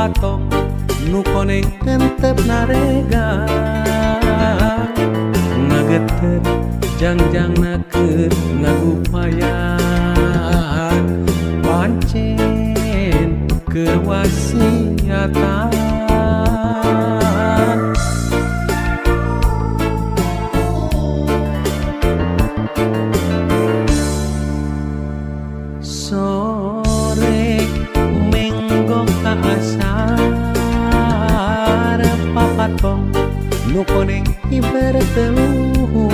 Papatong nu koneng hentep naregang ngageter jangjangna keur ngagupayan pancen keur wasiatan. Sore menggok ka asar papatong nu koneng hiber teu luhur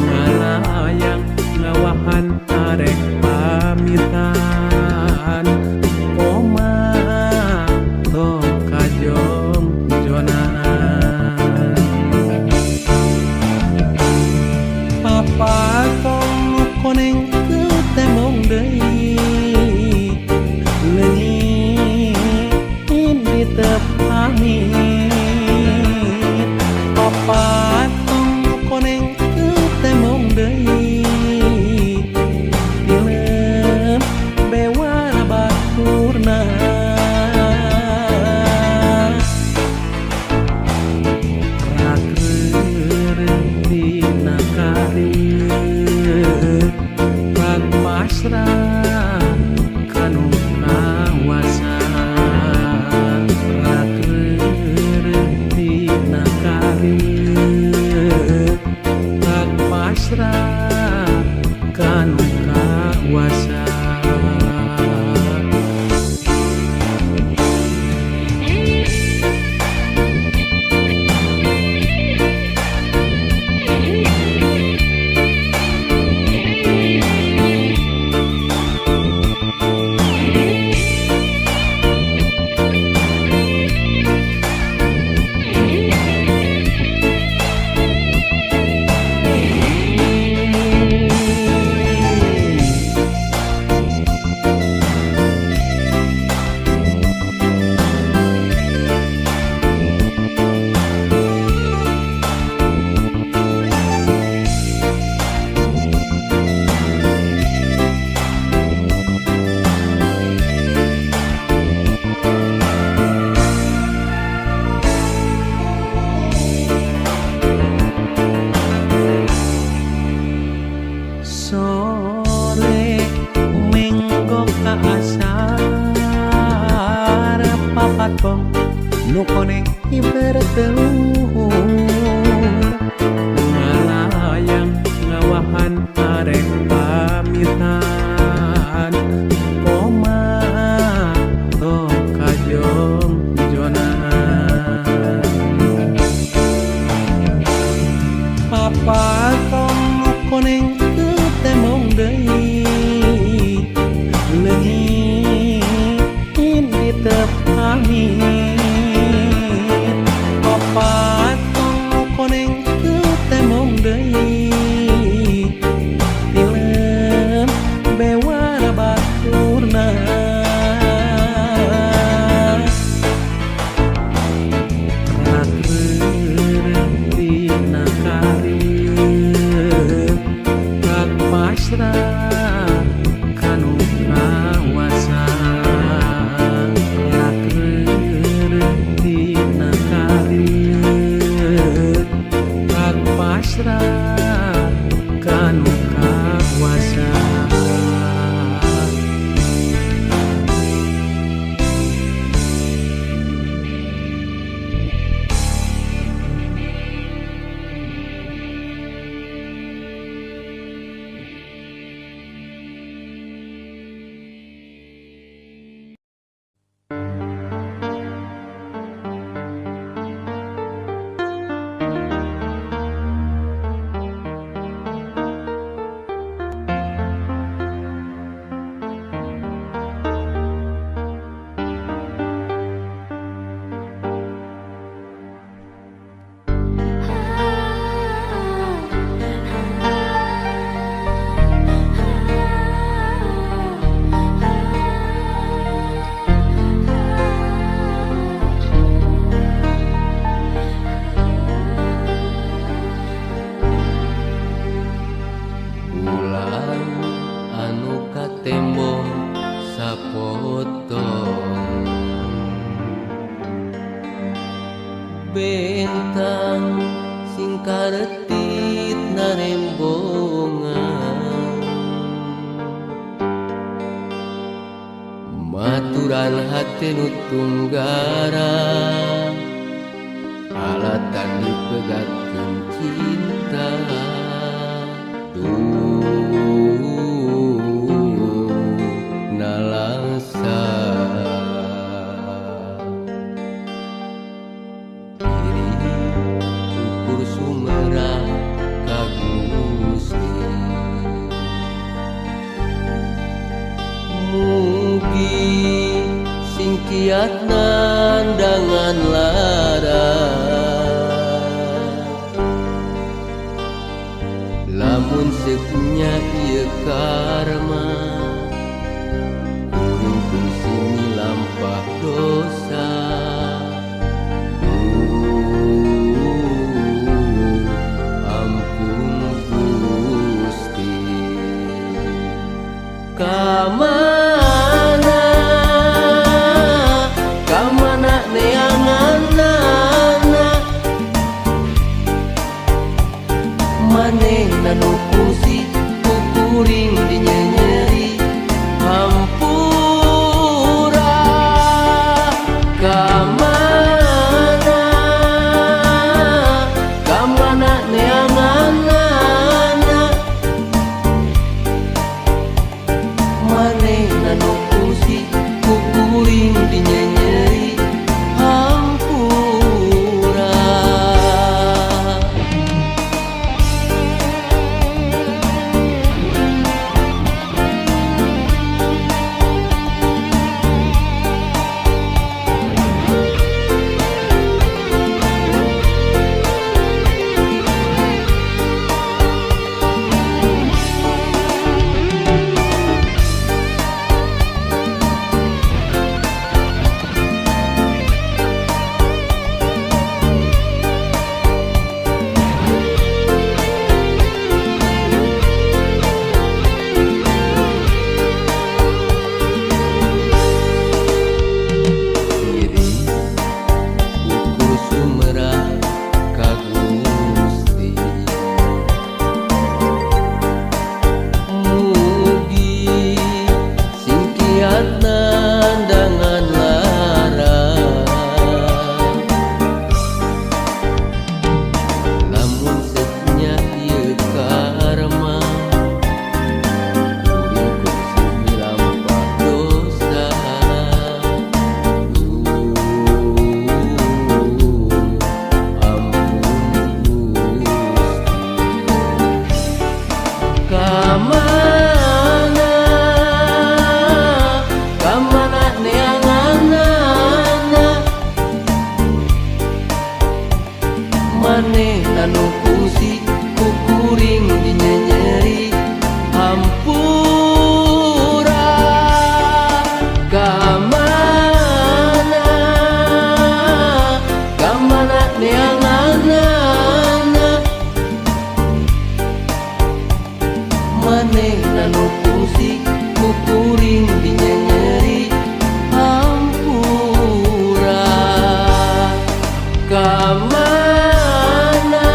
ngalayang ngawahan arek pamitan koma tong kajongjonan. Papatong nu koneng teu temong deui leungit ini teu pamit. Papatong nu koneng teu temong deui tilem bewara baturna. Rak reureun dina kareut rak pasrah kanu kawasa rak reureun dina kareut rak pasrah kanu kawasa. Sore menggok ka asar papatong nu koneng hiber teu luhur ngalayang ngawahan arek pamitan koma tong kajongjonan. Papatong nu koneng teu temong deui leungit ini teu pamit. Papatong nu koneng teu temong deui tilem bewara baturna. Rak reureun dina kareut rak pasrah kanu kawasa rak reureun. Bentang sing karetit narembongan, maturan hate nu tunggara, alatan dipegatkeun cinta. Duh nalangsa diri ukur sumerah ka Gusti. Mugi sing kiat nandangan lara, lamun sepunya ieu karma, kuring kungsi milampah dosa. Ampun Gusti. Kamana kamana neanganana, manehna nu kungsi ku kuring dinyenyeri hampura. Kamana kamana neanganana, manehna nu kungsi ku kuring dinyenyeri hampura. Diri ukur sumerah ka Gusti. Mugi sing kiat nandangan lara, lamun sepunya ieu karma, kuring kungsi milampah dosa. Duh ampun Gusti. Kamana kamana neanganana, manehna nu kungsi ku kuring dinyenyeri hampura. Kamana kamana neanganana, manehna nu kungsi ku kuring dinyenyeri hampura. Kamana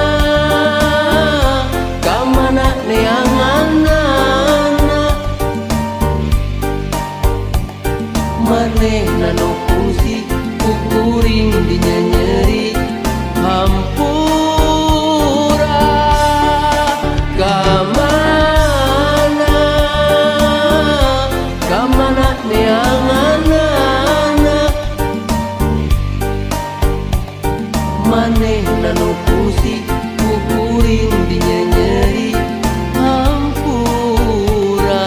kamana neanganana, manehna nu kungsi ku kuring dinyenyeri hampura. Kamana kamana neanganana, manehna nu kungsi ku kuring dinyenyeri hampura.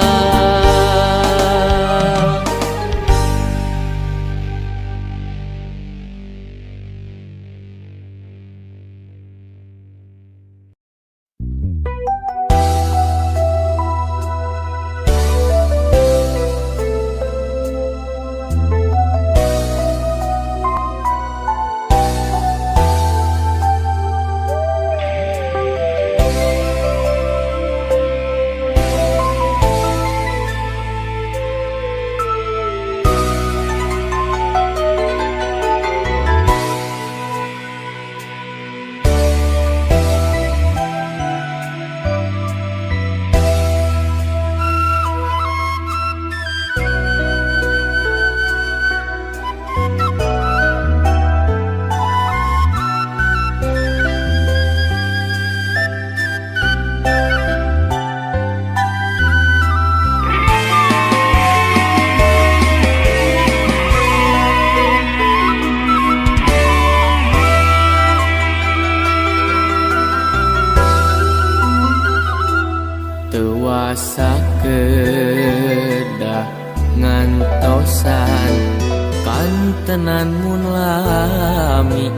Kantenan mun lami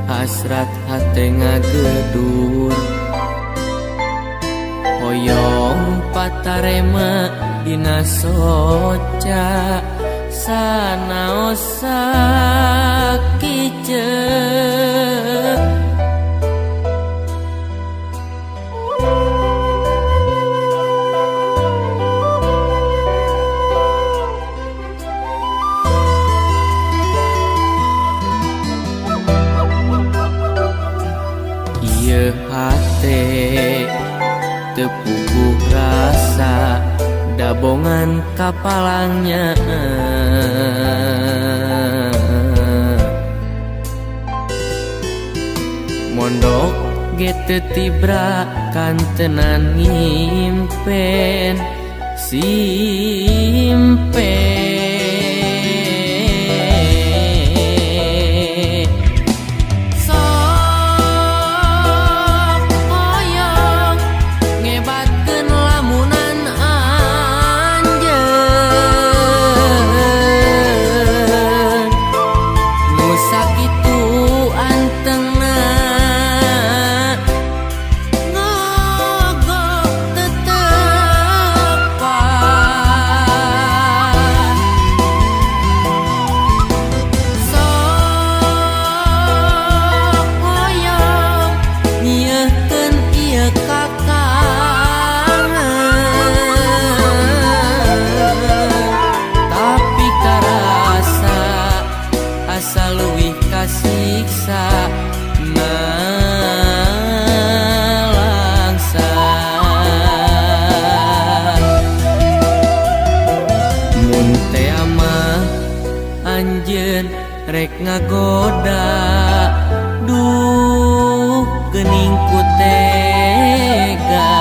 hasrat hate ngagedur. Hoyong patarema dina soca sanaos sakiceuk. Ieu hate teu puguh rasa dabongan kapalangnya. Mondok ge teu tibra kantenan ngimpen simpe. Rek ngagoda duh geuning ku tega.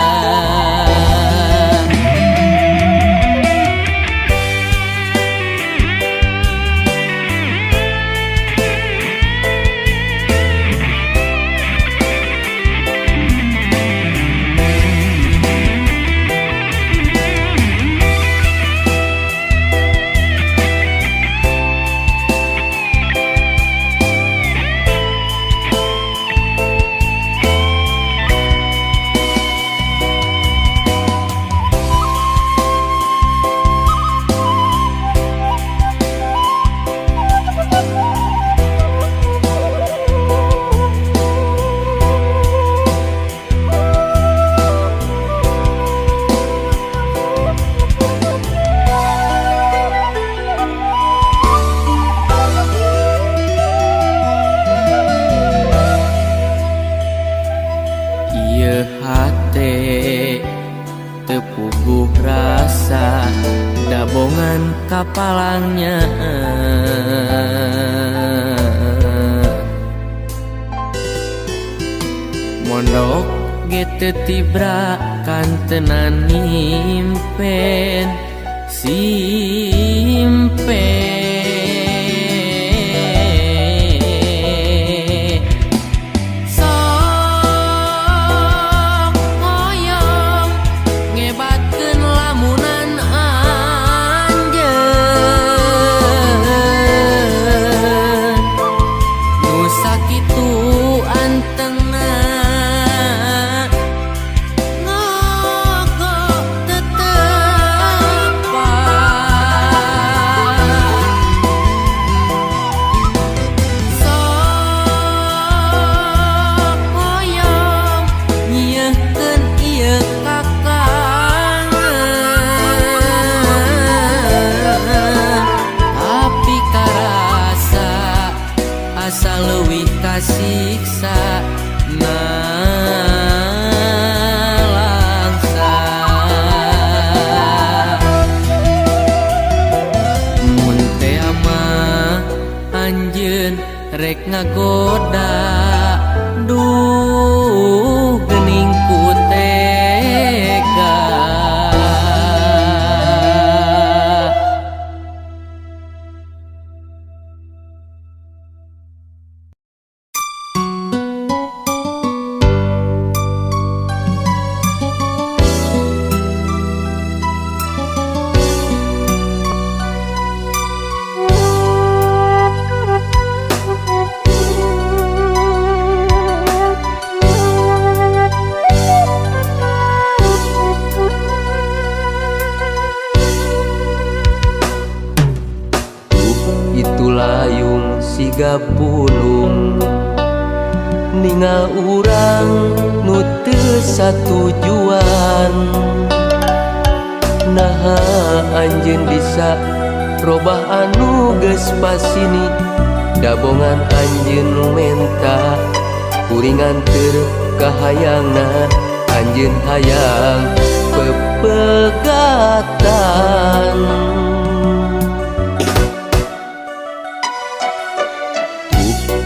Ieu hate teu puguh rasa dabongan kapalangnya. Mondok ge teu tibra kantenan ngimpen simpe. Siksa nalangsa mun teh mah anjeun rek ngagoda duh geuning ku tega. Lulayung siga pulung ningal urang nu teu satujuan. Naha anjeun bisa robah anu geus pasini, dabongan anjeun nu menta kuring nganteur ka hayangna anjeun hayang pepegatan.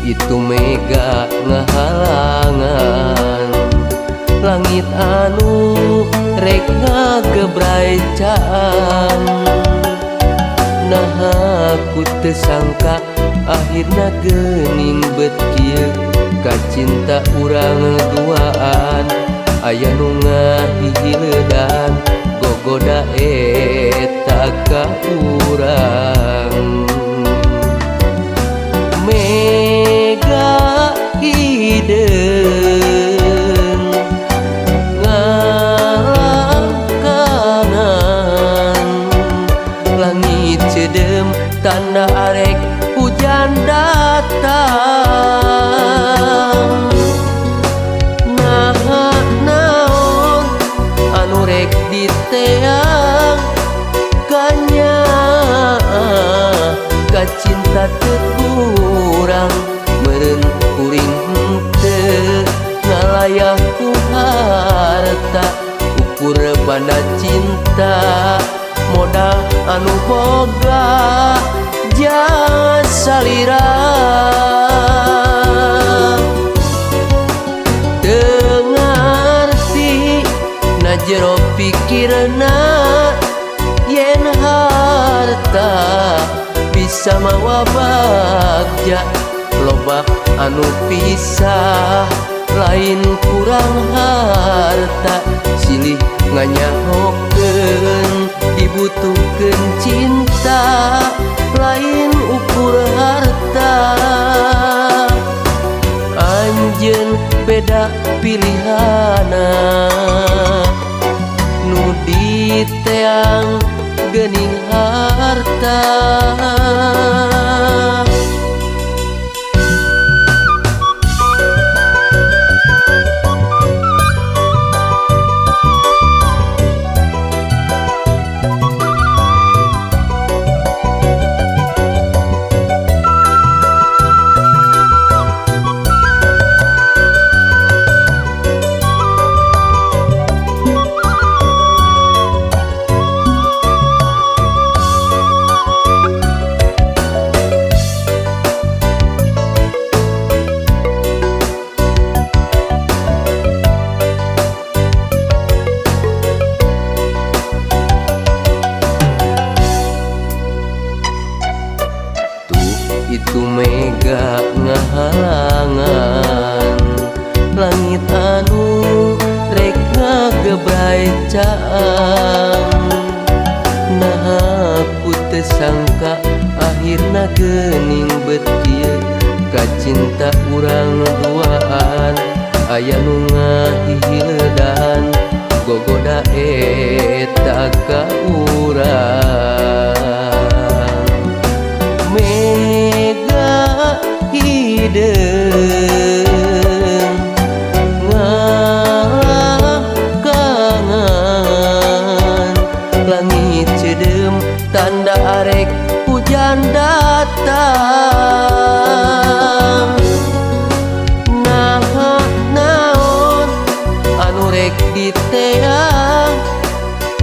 Itu mega ngahalangan langit anu rek ngagebrai caang. Naha ku teu sangka akhirna geuning bet kieu ka cinta urang duaan. Aya nu ngahihiledan gogoda eta ka urang. Mega hideung ngalangkangan langit ceudeum tanda arek hujan datang. Naha naon anu rek diteang kanyaah ka cinta teu kurang. Meureun kuring henteu ngalayah ku harta, ukur banda cinta modal anu boga jasa salira. Teu ngarti na jero pikirna yen harta bisa mawa bagja, loba anu pisah lain kurang harta. Silih nganyahokeun dibutuhkeun cinta lain ukur harta. Anjeun beda pilihana nu diteang geuning harta. Itu mega ngahalangan langit anu rek ngagebrai caang. Naha ku teu sangka akhirna geuning bet kieu ka cinta urang duaan. Aya nu ngahihiledan gogoda eta ka urang. Mega hideung ngalangkangan langit ceudeum tanda arek hujan datang. Naha naon anu rek diteang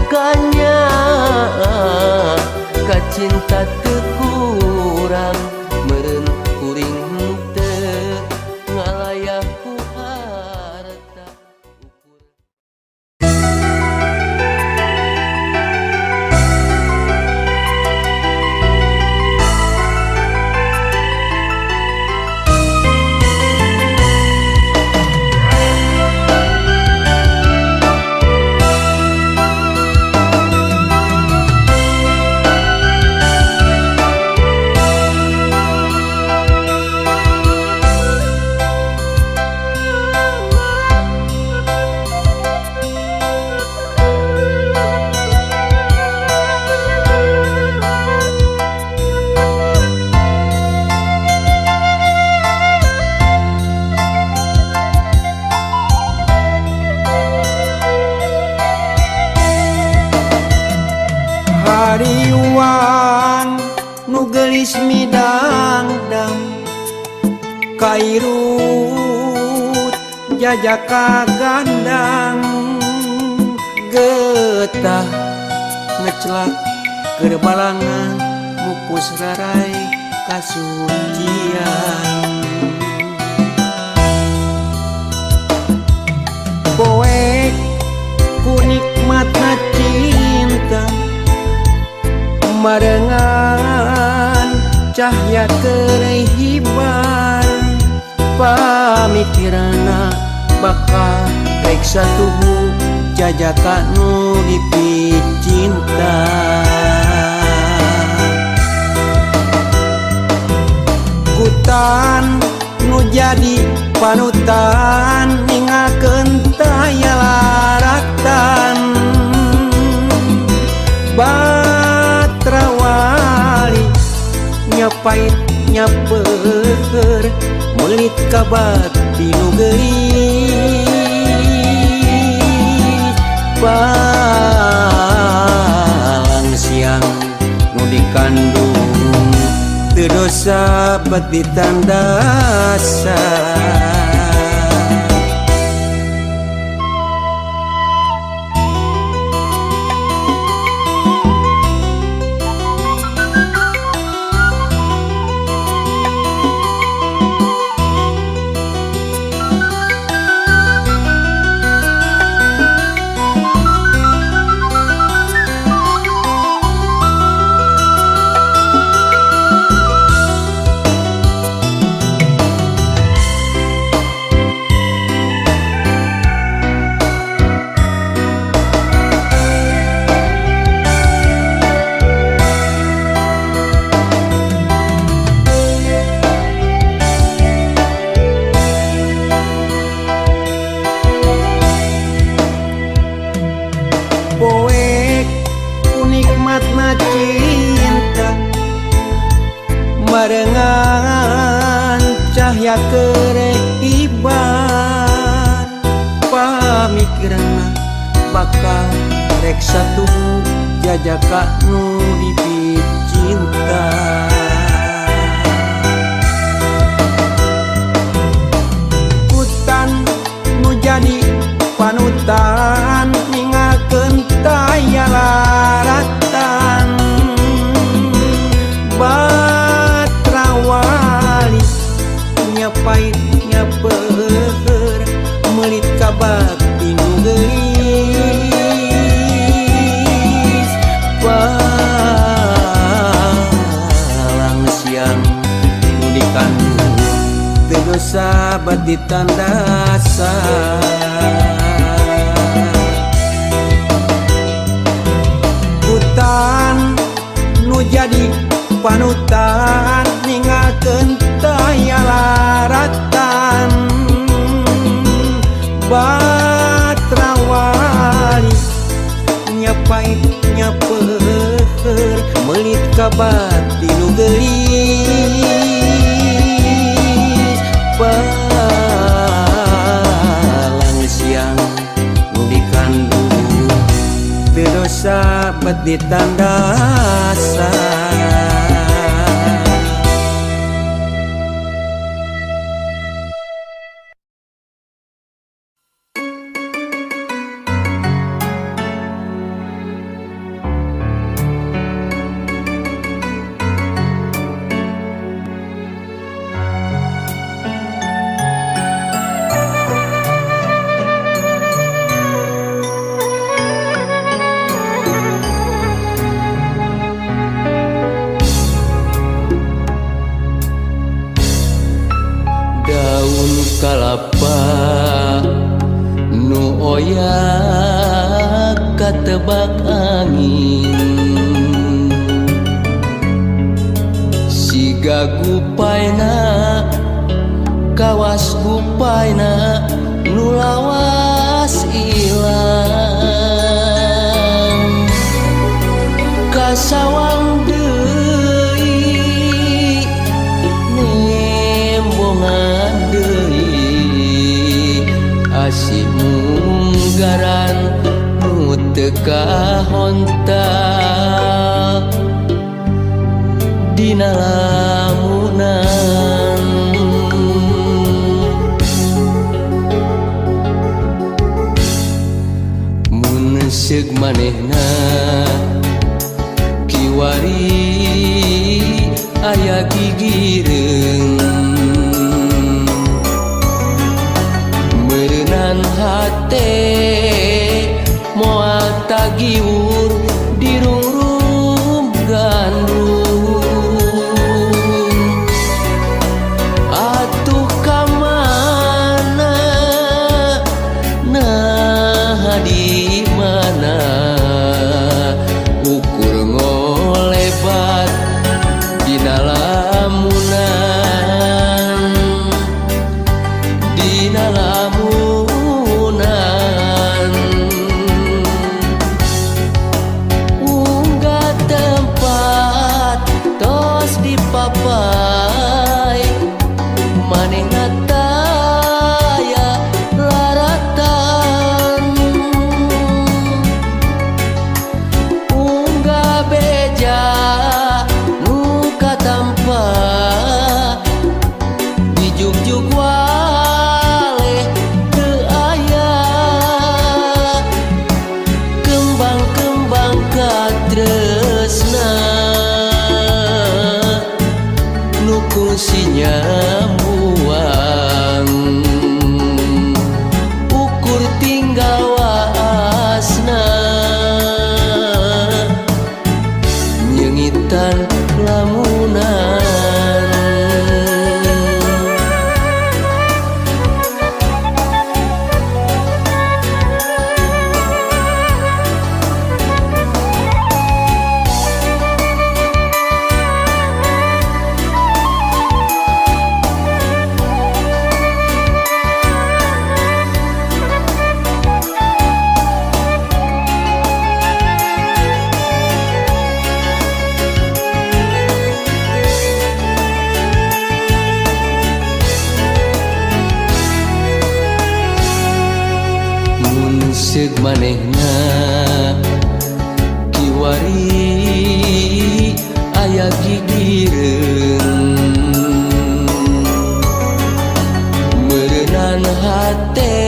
kanyaah ka cinta teu kurang. Meureun kuring henteu Geulis midangdang kairut jajaka gandang getah ngecelak keur balangan mupus rarai kasucian. Poek ku nikmatna cinta marengan cahya keur hibar pamikiranna bakal rek satuhu jajaka nu dipicinta. Kutan nu jadi panutan ningalkeun taya laratan batra wali nyapait nyapeur meulit ka bati nu geulis palang siang nu dikandung teu dosa bet ditandasan. Poek ku nikmatna cinta marengan cahya keur hibar pamikiranna bakal rek satuhu jajaka nu dipicinta. Kutan nu jadi panutan ningalkeun taya laratan batra wali nyapait nyapeur meulit ka bati nu geulis palang siang nu dikandung teu dosa bat ditandasan. Kutan nu jadi panutan ningalkeun taya laratan batra wali nyapait nyapeur meulit ka bati nu geulis palang siang nu dikandung teu dosa bet ditandasan. Daun kalapa nu oyak katebak angin siga gupaina kawas gupaina nu lawas ilang kasawang deui nembongan deui asih munggaran nu teu kahontal di dina lamunan. Mun seug manehna kiwari aya gigireung, meureunan hate moal tagiwur dirungrum gandrung. Atuh ka mana, nah di mana ukur ngolebat dina lamunan, dina lamunan. Unggah tempat tos dipapai, manehna taya laratan. Unggah beja nu katampa dijugjug waleh teu aya. Kembang-kembang katresna nu kungsi nyambuang, ukur tinggal waasna nyengitan lamunan. Mun seug manehna kiwari aya gigireung, meureunan hate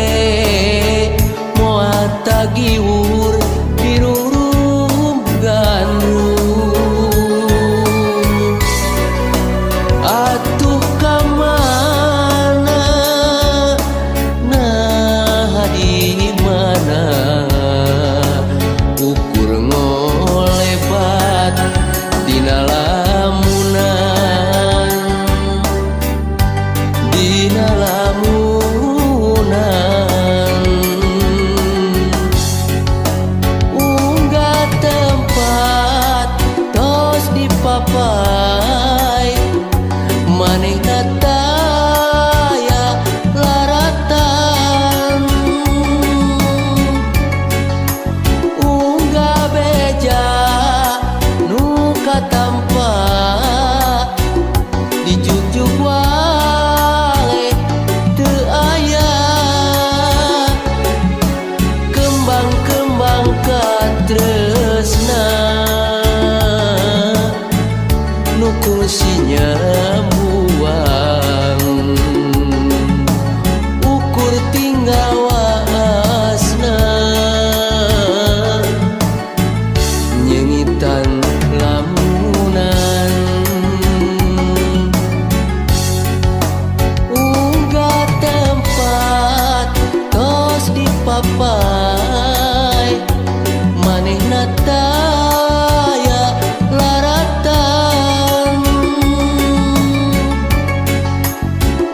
moal tagiwur dirungrum gandrung. Atuh ka mana, nah di mana ukur ngolebat dina lamunan, dina lamunan. Unggah tempat tos dipapai, manehna taya laratan. Unggah beja nu katampa dijugjug waleh teu aya. Kembang-kembang katresna nu kungsi nyambuang, ukur tinggal waasna nyengitan lamunan. Unggah tempat tos dipapai, manehna taya laratan.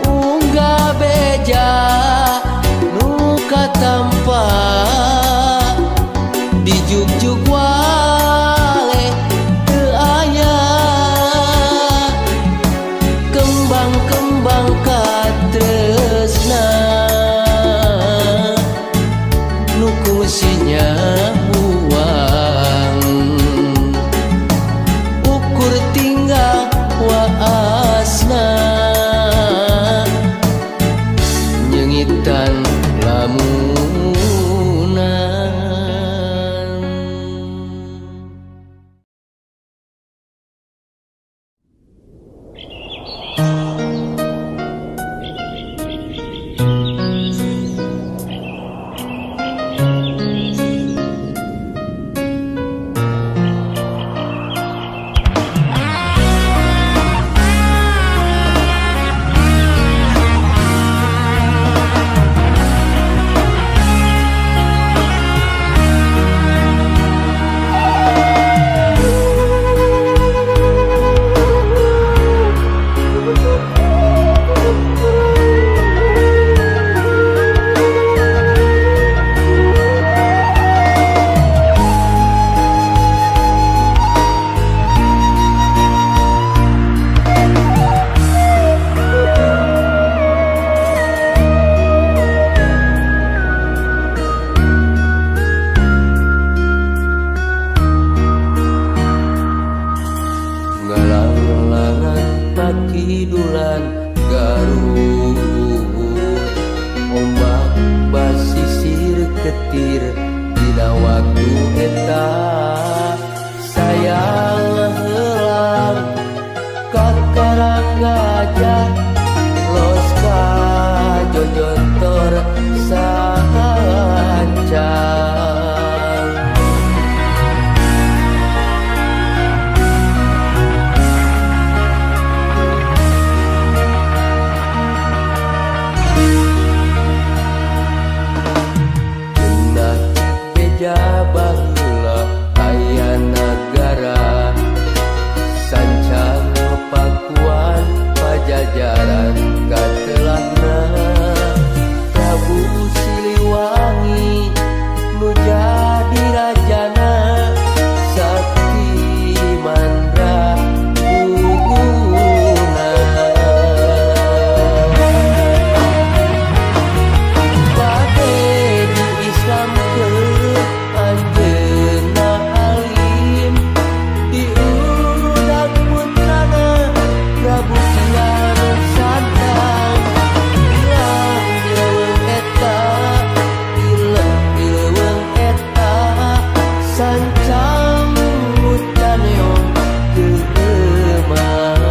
Unggah beja nu katampa dijugjug waleh teu aya. Kembang-kembang katresna nu kungsi nyambuang, ukur tinggal waasna nyengitan lamunan. hujan Garut ombak basisir ketir dina waktu eta sayang heulang ka Karang Gajah los ka Jojontor sancang. Baheula aya nagara sancang Pakuan Pajajaran katelahna Prabu Siliwangi nu jadi rajana sakti mandra guna bade di Islam Anjeunna alim diundang putrana Prabu Kian Santang ilang dileuweung eta ileng dileuweung eta sancang mutaneong keueumang.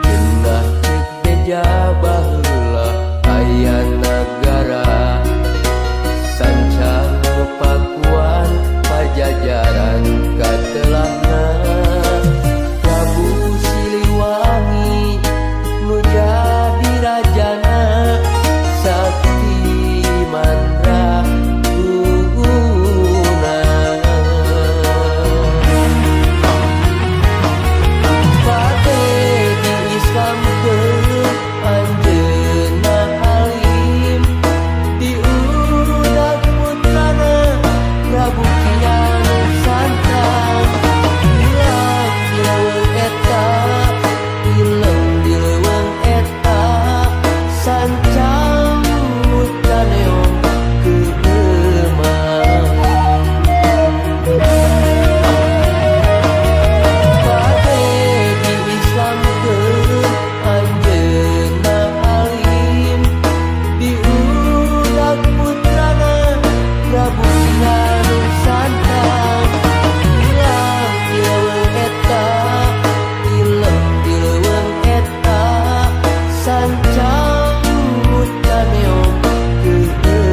Cenah ceuk beja baheula aya nagara sancang Pakuan Pajajaran katelahna Prabu Siliwangi nu jadi rajana sakti mandra guna bade di Islamkeun anjeunna alim diundang putrana Prabu Kian Santang ilang dileuweung eta ileng dileuweung eta sancang mutaneong keueumang bade di Islamkeun anjeunna alim diundang putrana Prabu Kian Santang ilang dileuweung eta ileng dileuweung eta sancang mutaneong keueumang.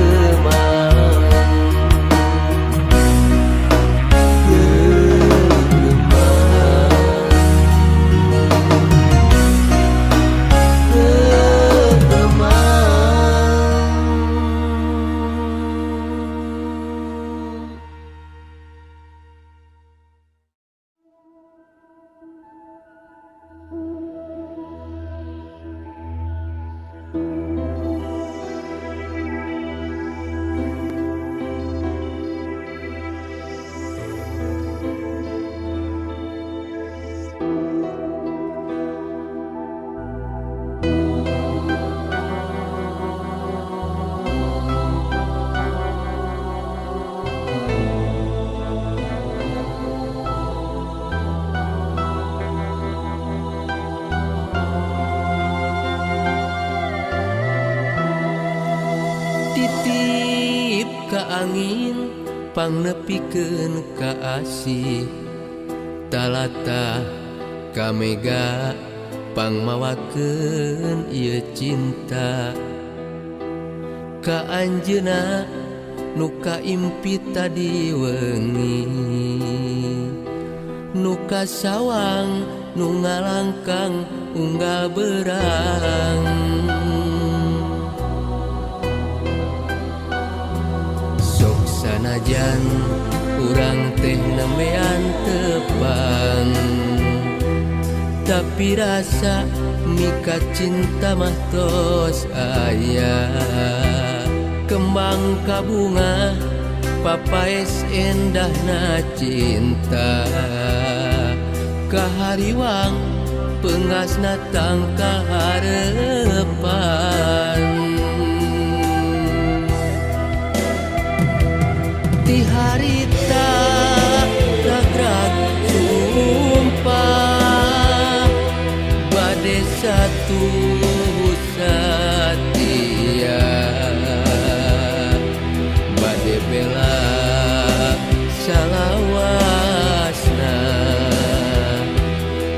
Titip ka angin pangnepikeun ka asih talata ka mega pangmawakeun ieu cinta ka anjeunna nu kaimpi tadi wengi nu kasawang nu ngalangkang unggal berang. Sok sanajan urang teh nembean tepang, tapi rasa mika cinta mah tos aya. Kembang kabunga papaes endahna cinta, kahariwang pengasna tangkal harepan. Ti harita ragrag sumpah, bade satu satia, bade bela salawasna,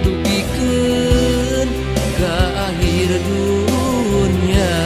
dugikeun ka akhir dunya.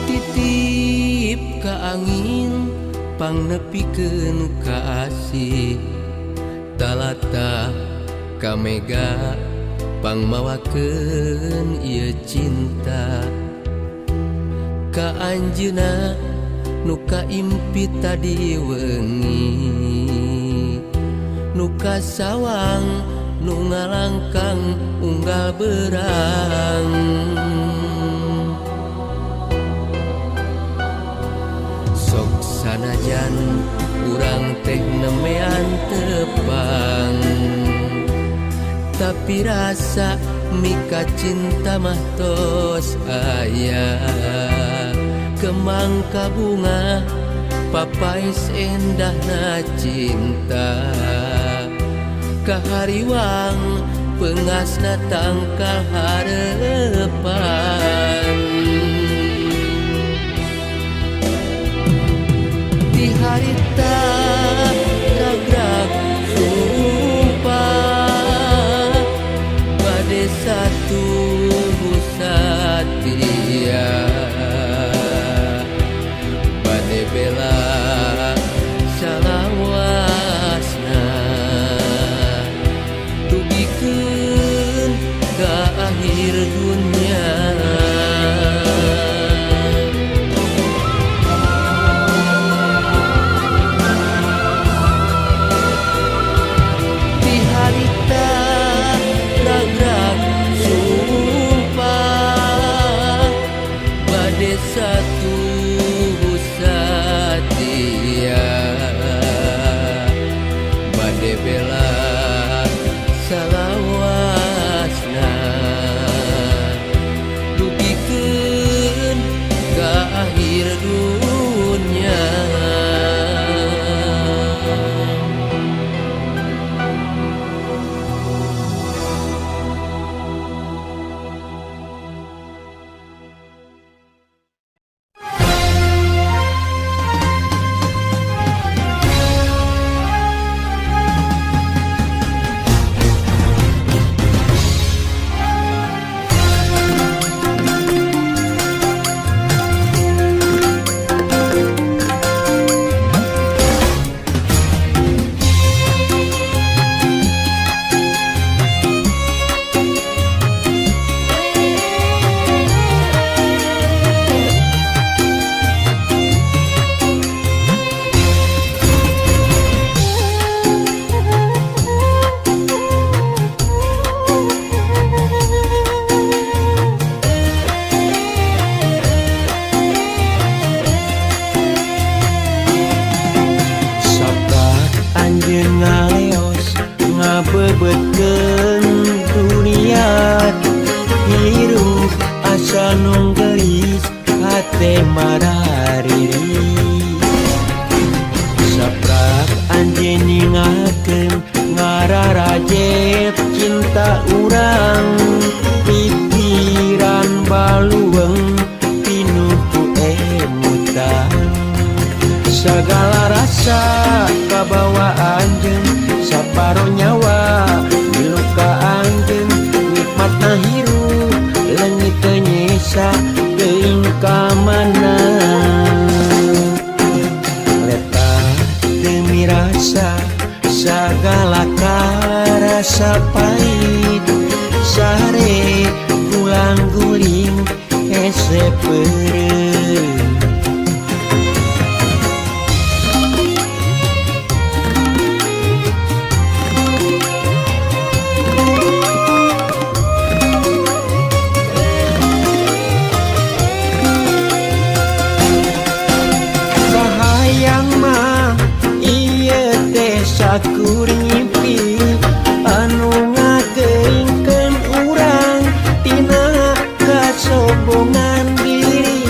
Titip ka angin pangnepikeun ka asih, talata ka mega pangmawakeun ieu cinta. Ka anjeunna nu kaimpi tadi wengi, nu kasawang nu ngalangkang unggal berang. Sok sanajan urang teh nembean tepang, tapi rasa mika cinta mah tos aya. Kembang kabunga papaes endahna cinta, kahariwang pengasna tangkal harepan. Ti harita ragrag sumpah, bade satu satia, bade bela salawasna, dugikeun ka akhir dunya. Harita ragrag sumpah, bade satu satia, bade bela salawasna, rasa kabawa anjeun saparo nyawa milu ka anjeun nikmatna hirup leungit teu nyesa teuing ka mana leta demi rasa sagala karasa pahit sare gulang guling hese peureum. Kahayang mah ieu teh sakur ngimpi anu ngageungkeun urang tina kasombongan diri.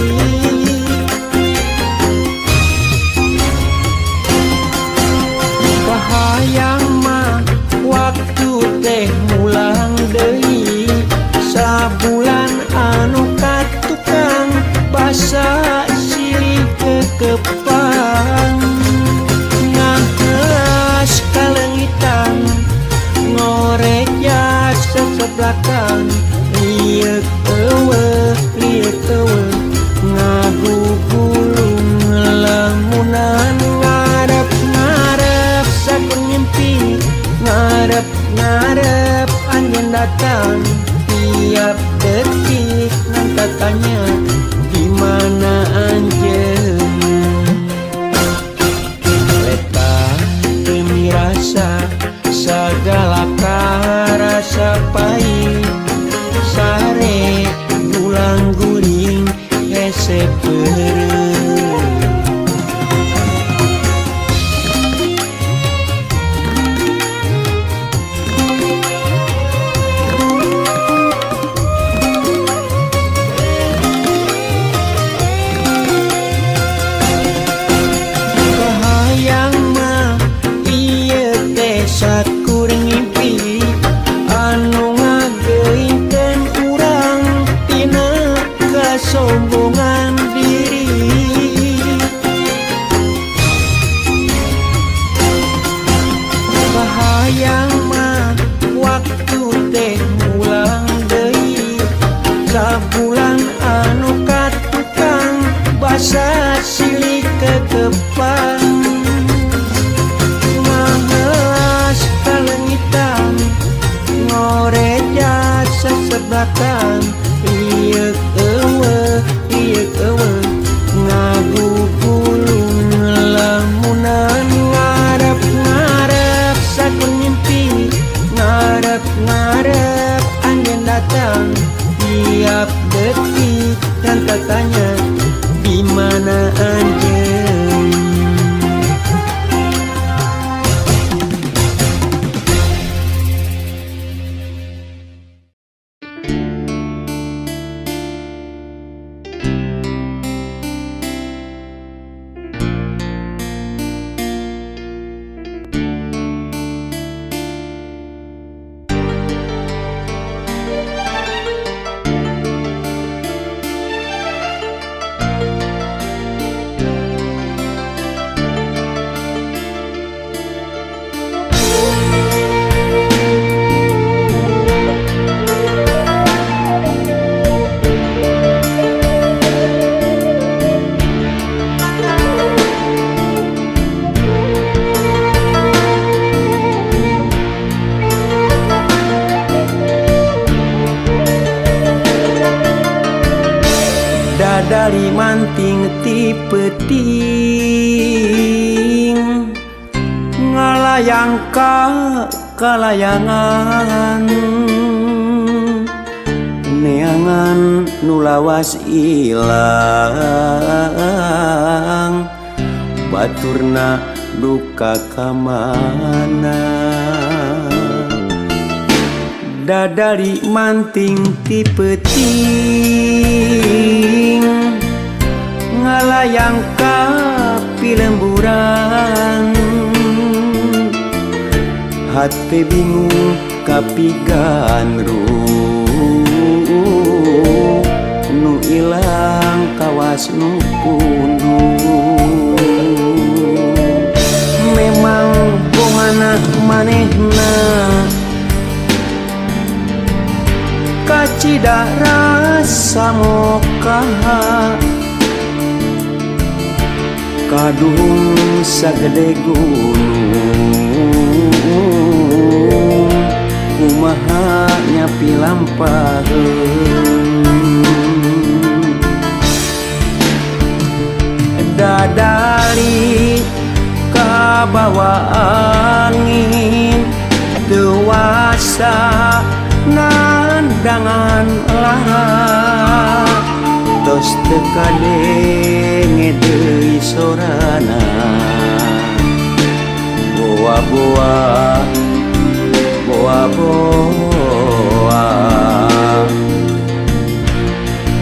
Kahayang mah waktu teh mulang deui sabulan anu katukang basa silih kekepang ngahelas kalengitan ngoreja seseblakan lieuk eueuh ngagugulung lamunan ngarep-ngarep sakur ngimpi ngarep-ngarep anjeun datang tiap detik ngan tanya di mana anjeun leta demi rasa sagala karasa pahit sare gulang guling hese peureum. Kahayang mah ieu teh sakur ngimpi anu ngageungkeun urang tina kasombongan diri. Kahayang mah waktu teh mulang deui sabulan anu katukang basa silih kekepang ngahelas kalengitan ngoreja seseblakan lieuk eueuh ngagugulung lamunan ngarep-ngarep sakur ngimpi ngarep-ngarep anjeun datang tiap detik dan tanya di mana anjeun. Dadali manting ti peuting ngalayang ka kalayangan neangan nu lawas ilang baturna duka ka mana. Dadali manting ti peuting ngalayang ka pilemburan hate bingung kapiganru nu ilang kawas nu punduh. Memang bongana manehna kacida rasa mokaha kaduhung sagede gunung kumaha nyapi lampaheun dadali kabawa angin teu wasa nandangan lara tos teu kadenge deui sorana boa-boa boa-boa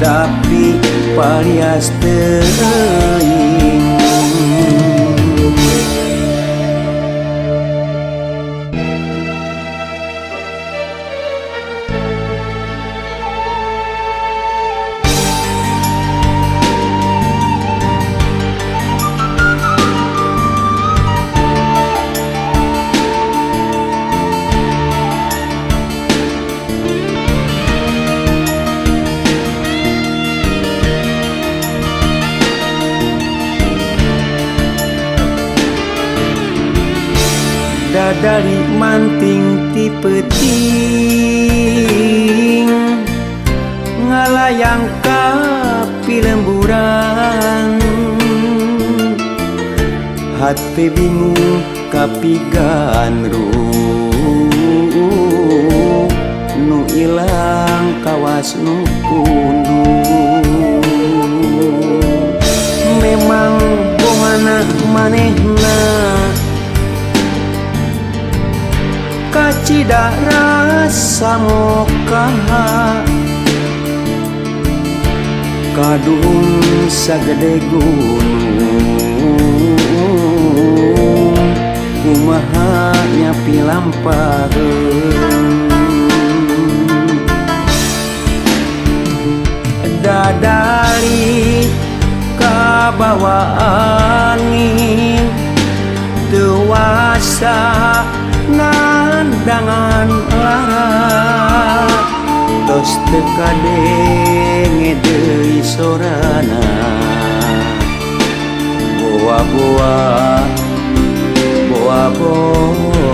tapi palias teuing. Dadali manting ti peuting ngalayang ka pilemburan hate bingung kapigandrung nu ilang kawas nu pundung memang bongana manehna kacida rasa mokaha kaduhung sagede gunung kumaha nyapi lampaheun dadali kabawa angin teu wasa nandangan lara tos teu kadenge deui sorana boa-boa boa-boa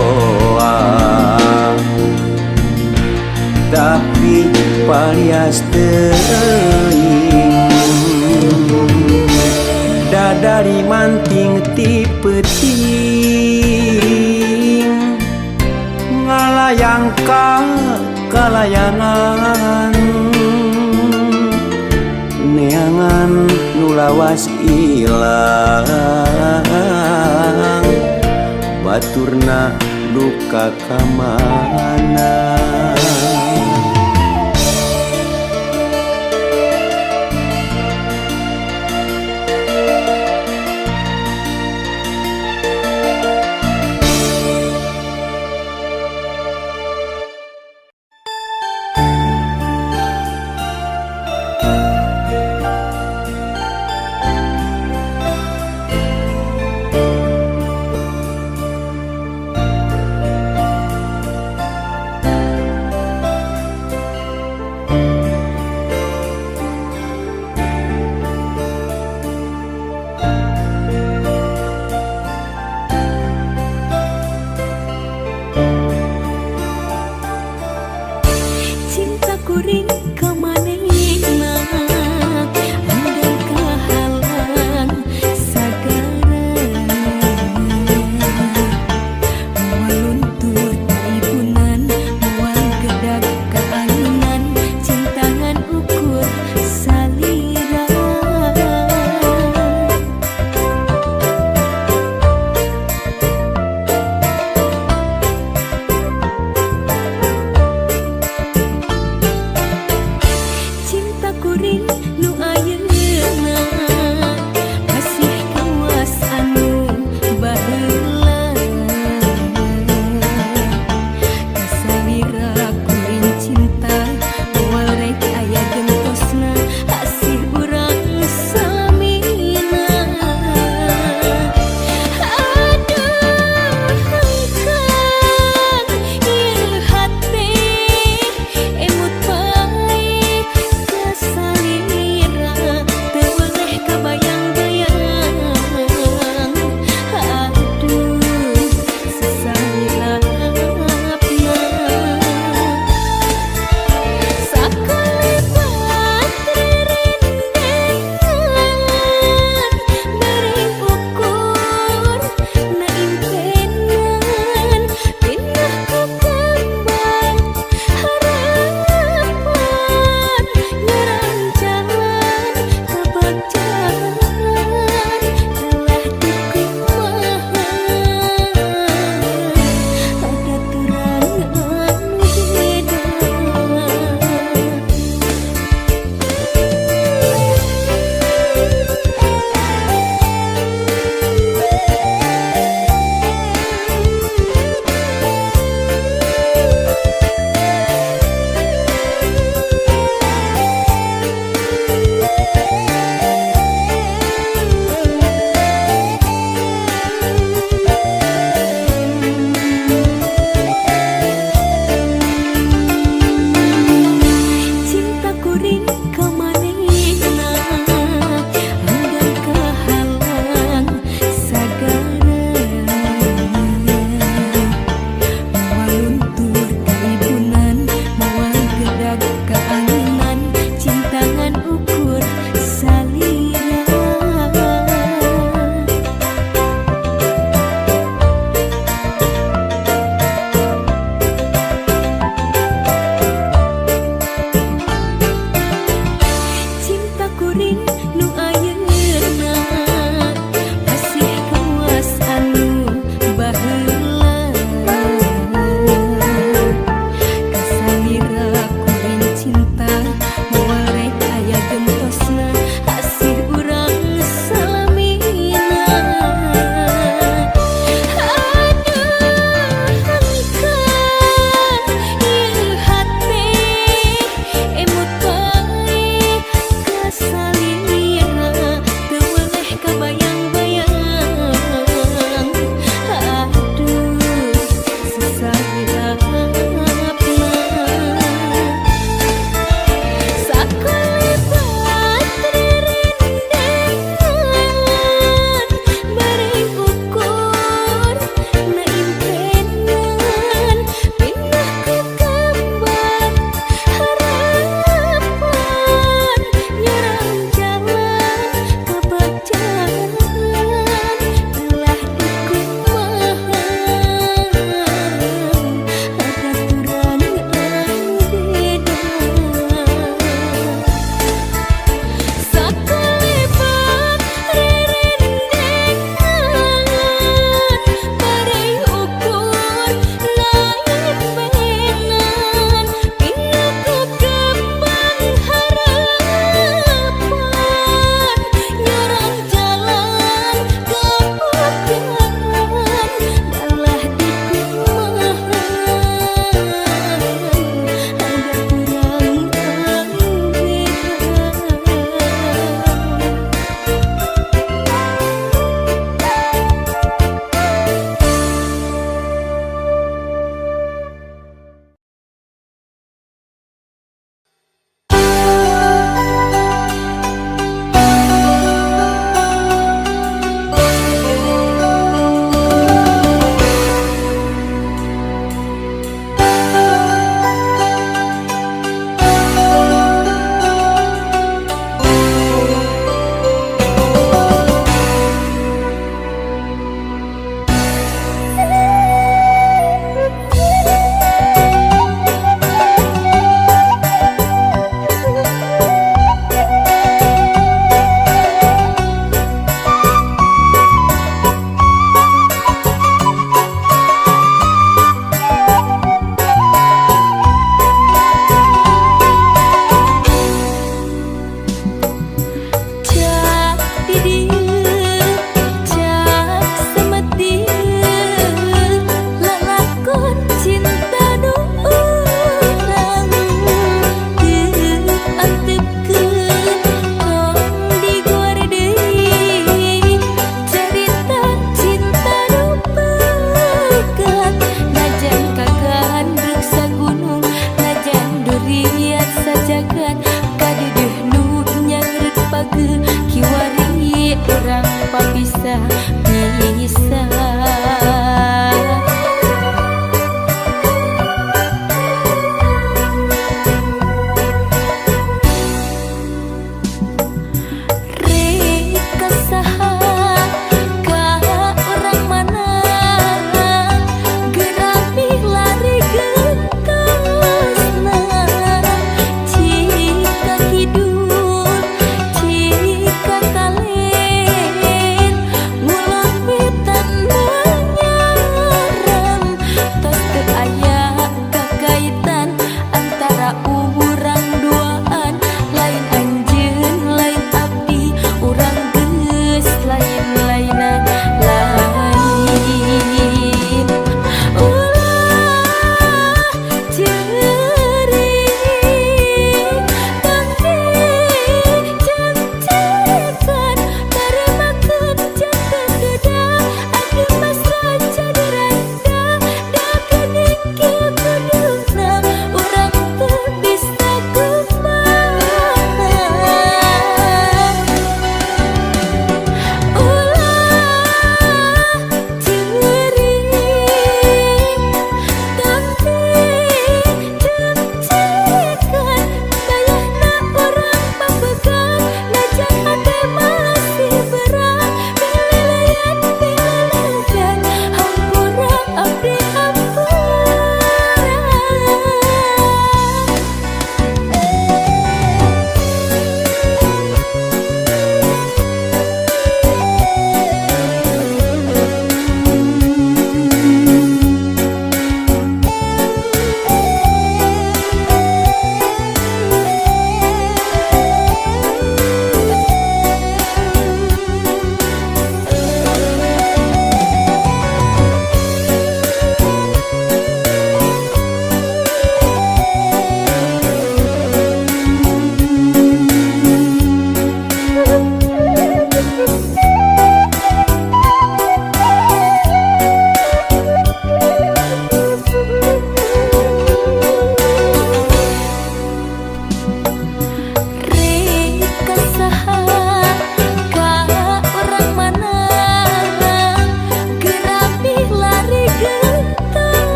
tapi palias teuing dadali manting ti peuting ngalayang ka kalayangan neangan nu lawas ilang baturna duka ka mana.